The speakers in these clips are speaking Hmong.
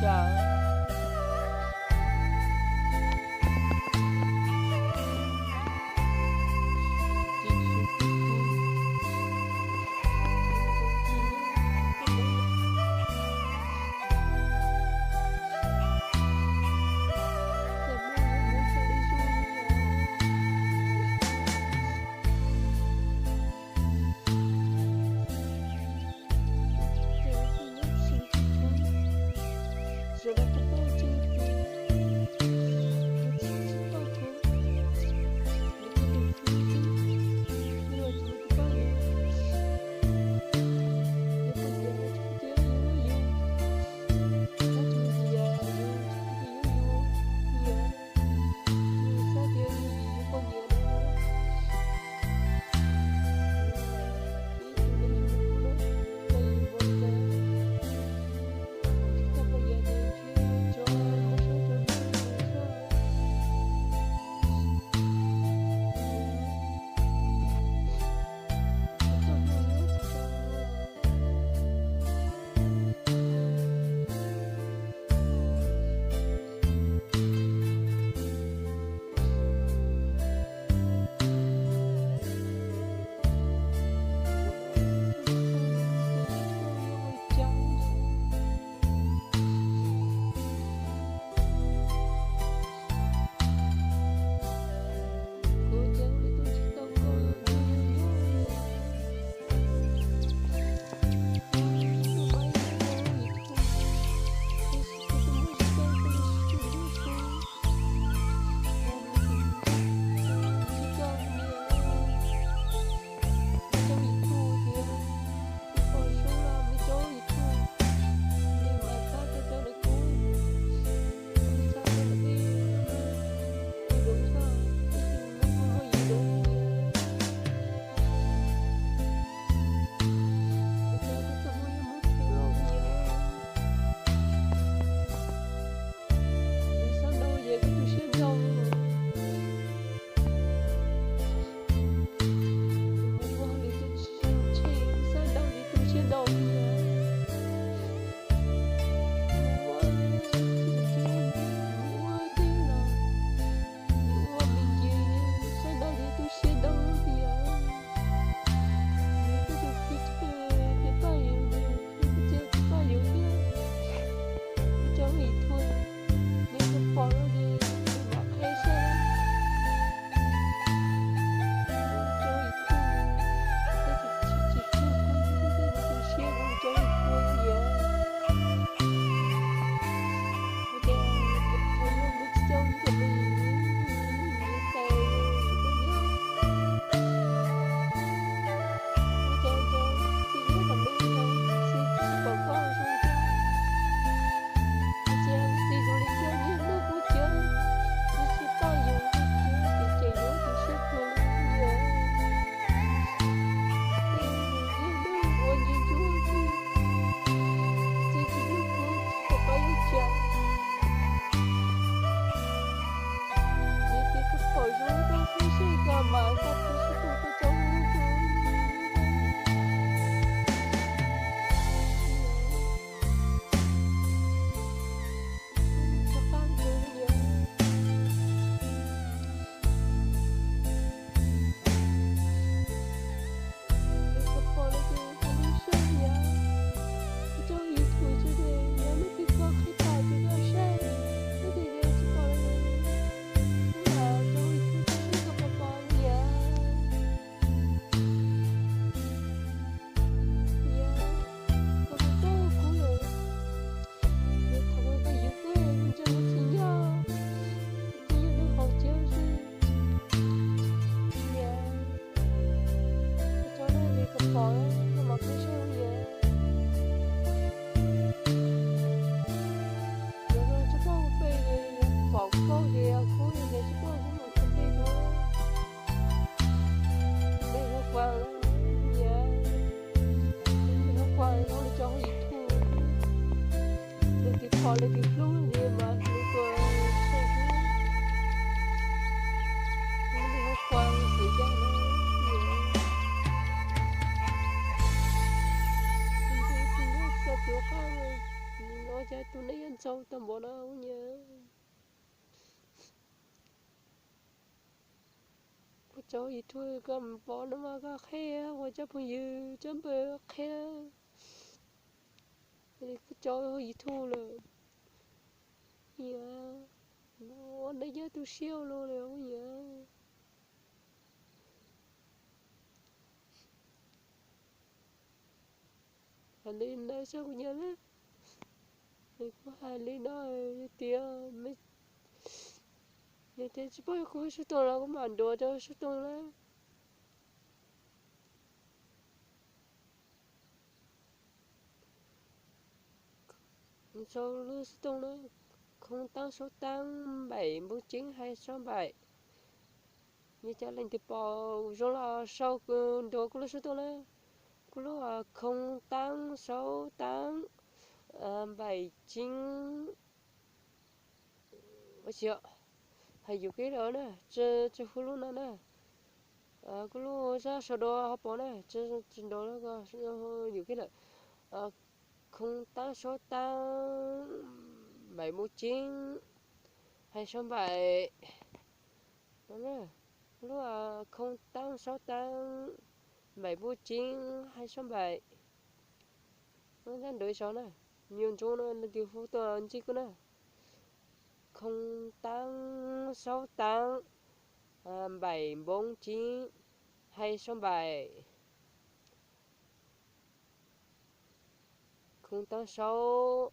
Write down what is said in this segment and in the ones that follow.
Nws tiv phom nws tiv hlub li mas nws tuaj tsheej hlub. Nws hu Khuas xwm yog nws niam. Nws tus txiv nyob txog tus qab, Ua cas tus neeg yuav ntxaug tau npaum no kuv nyiam. Kuv tso YouTube koj mus pom no mas koj qhia, ua cov phooj ywg cov npawg qhia. Kuv tso YouTube lawm, kuv nyiam. Ua neeg nyob tu siab ua luaj li kuv nyiam. Hais li ntawd saib kuv nyiam na. Kuv hais li no yog tias, yog tias tsis paub kuv suab tooj los kuv mam ntuas rau suab tooj na. Sau lub xov tooj na, không tám sáu tám bảy bốn chín hai sáu bảy. Yog cov leej twg pom zoo los sau nrog kuv lub xov tooj na, kuv lub không tám sáu tám bảy chín. Ua tsis, hais yus kev lawm na, tsis hu lub no na. Kuv lub zaj sau dua ho pom na, tsis nrov yus kev lawm. Không tám sáu tám bảy bốn chín hai sáu bảy. Lub không tám sáu tám bảy bốn chín hai sáu bảy. Nyob nrad ib zaug na, nyuag ntsoov no leej twg hu tuaj ntsib kuv na. Không tám sáu tám bảy bốn chín hai sáu bảy. Không tám sáu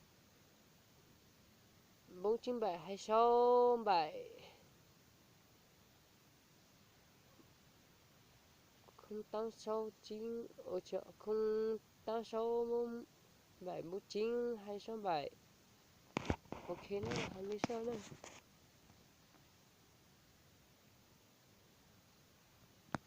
bốn chín bảy hai sáu bảy. Không tám sáu chín, ôi trời, không tám sáu bảy bốn chín hai sáu bảy. Ok na, hais li sau na.